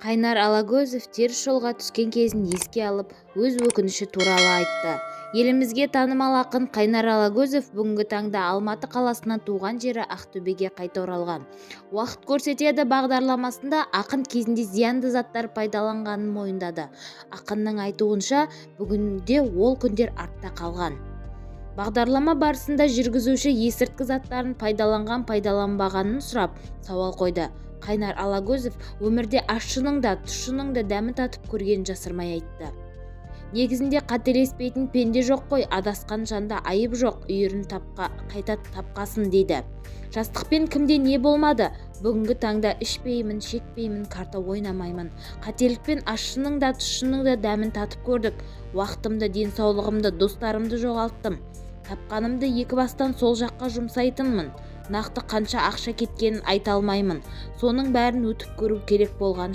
Қайнар Алагөзов теріс жолға түскен кезін еске алып, өз өкініші туралы айтты. Елімізге танымал ақын Қайнар Алагөзов бүгінгі таңда Алматы қаласынан туған жері Ақтөбеге қайта оралған. «Уақыт көрсетеді» бағдарламасында ақын кезінде зиянды заттар пайдаланғанын мойындады. Ақынның айтуынша, бүгінде ол күндер артта қалған. Бағдарлама барысында жүргізуші есірткі заттарын пайдаланған-пайдаланбағанын сұрап, сауал қойды. Қайнар Алагөзов өмірде ащының да, тұщының да дәмін татып көргенін жасырмай айтты. Негізінде қателеспейтін пенде жоқ қой, адасқан жанда айып жоқ, үйірін қайта тапқасын дейді. Жастықпен кімде не болмады? Бүгінгі таңда ішпеймін, шекпеймін, карта ойнамаймын. Қателікпен ащының да, тұщының да дәмін татып көрдік. Уақытымды, денсаулығымды, достарымды жоғалттым. Тапқанымды екі бастан сол жаққа жұмсайтынмын. Нақты қанша ақша кеткенін айта алмаймын. Соның бәрін өтіп көру керек болған.